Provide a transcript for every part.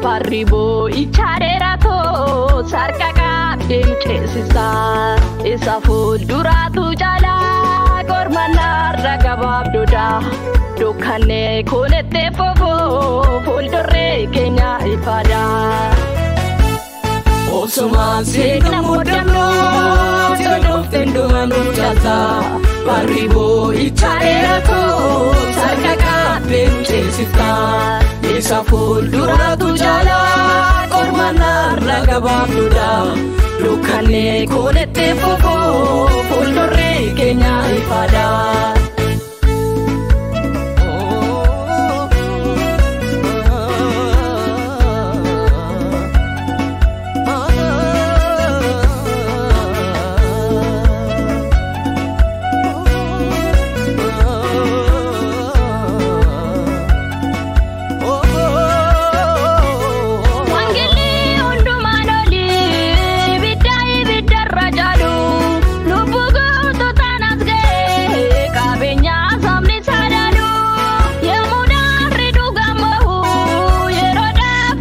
Barri boo'ichaa dheeratoo sarka qabdee nu ceesisa. Isa fuulduraatu caalaa qormaannaarra gabaabdudha. Dukkanee kunettee fofoo fuulduree keenya ifaadha. Obsumaan seekna muddamnoo sirnoofteen dhuma nu caalta. Barri boo'ichaa dheeratoo sarka qabdee nu ceesifta. Isa fuulduraatu caalaa qormaannaarra gabaabdudha. Dukkanee kunettee fofoo fuulduree keenya ifaadha. Wangeelli hundumaan olii ibidda ibiddarra caalu lubbuu guutuu taanas ga'ee qabeenya sabni saadaalu yemmuu daarri dhugaan bahu yeroo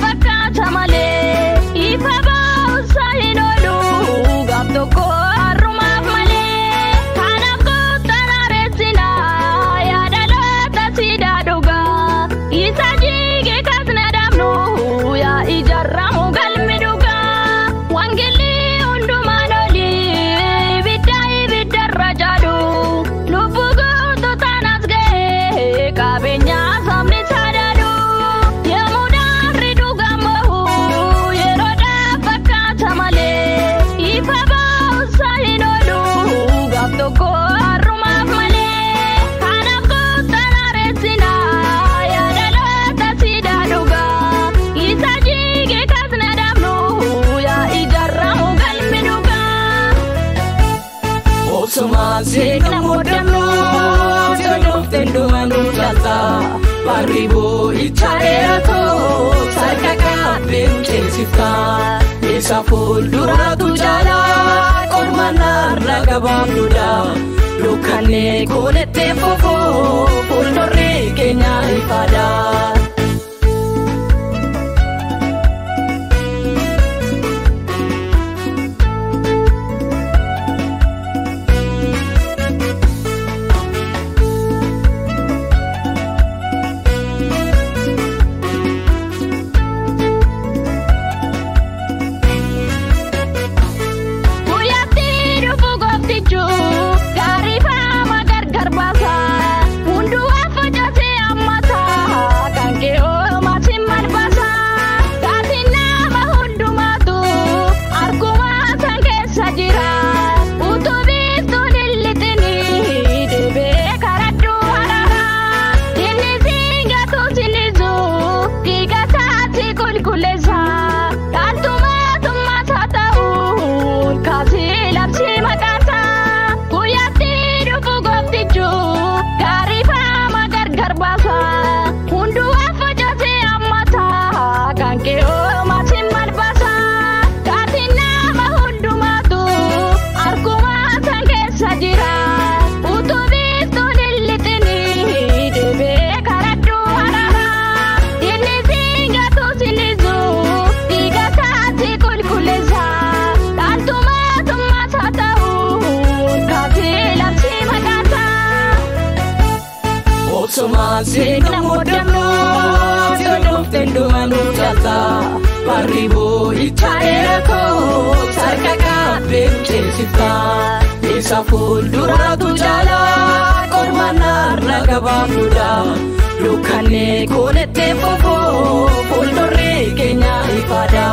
fakkaata malee ifa ba'uusaa hin oolu gaaf tokko har'umaaf malee kanaaf gooftaan haaressinaa yaada laata siidaa dhugaa isa jige kasna dhaabnu yaa ijaarramu galmi dhugaa. Wangeelli hundumaan olii ibidda ibiddarra caalu lubbuu guutuu taanas ga'ee qabeenya sabni saadaalu yemmuu daarri dhugaan bahu yeroo fakkaata malee ifa ba'uusaa hin oolu gaaf tokko har'umaaf malee kanaaf gooftaan haaressinaa yaada laata siidaa dhugaa isa jige kasna dhaabnu yaa ijaarramu galmi dhugaa. Obsumaan seekna muddamnoo sirnoofteen dhuma nu caalta. Barri boo'ichaa dheeratoo sarka qabdee nu ceesifta. Isa fuulduraatu caalaa qormaannaarra gabaabdudha. Dukkanee kunettee fofoo fuulduree keenya ifaadha. Guyyaatti dhufu gooftichu gaarii faama gargar baasa. Hundumaa facaasee hammata kan kee oomaa si malbaasa. Gaatiin nama hundumaatu harkuma san keessa jira. Utuu biiftuun hin lixini deebi'ee karadhu haraara. Inni siin gatu sinisu dhiiga isaatti qulqulleessa. Dhaaltummaa haa ta'uun kaasii labsii maqaasaa. Guyyaatti dhufu gooftichu gaarii faama gargar baasa. Hundumaa facaasee hammata kan kee oomaa si malbaasa. Gaatiin nama hundumaatu harkuma san keessa jira. Utuu biiftuun hin lixini deebi'ee karadhu haraara. Inni siin gatu sinisu dhiiga isaatti qulqulleessa. Dhaaltummaa haa ta'uun kaasii labsii maqaasaa. Obsumaan seekna muddamnoo sirnoofteen dhuma nu caalta. Barri boo'ichaa dheeratoo sarka qabdee nu ceesifta. Isa fuulduraatu caalaa qormaannaarra gabaabdudha. Dukkanee kunettee fofoo fuulduree keenya ifaadha.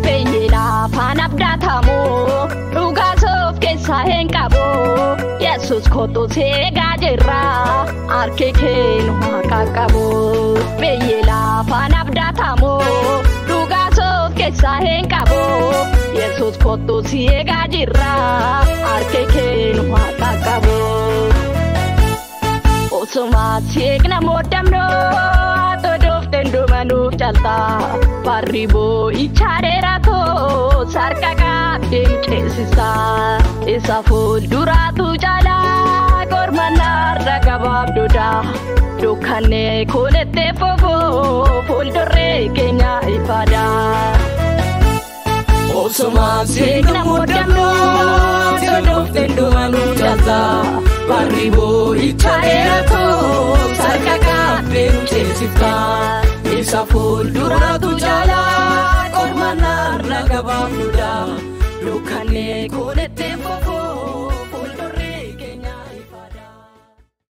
Biyyi lafaan abdatamu dhugaa soof keessaa hin qabu. Yesus kottu seegaa jirra harki kee nu haa qaqqabu. Biyyi lafaan abdatamu dhugaa soof keessaa hin qabu. Yesus kottu si eegaa jirra harki kee nu haa qaqqabu. Osuma seekna moodamnoo todofteen dhumanuuf calta barri boo'ichaa dheeratoo sarka qabdeen ceesisa isa fuulduraatu caalaa gormanaarra gabaabdudha dukkannee kunettee fofoo fuuldurree keenya ifaadha. Osuma seekna moodamnoo todofteen dhumanuuf calta barri boo'ichaa dheeratoo sarka qabdeen ceesifta isa fuulduraatu caalaa qormanaarra gabaabdudha dukkannee kun.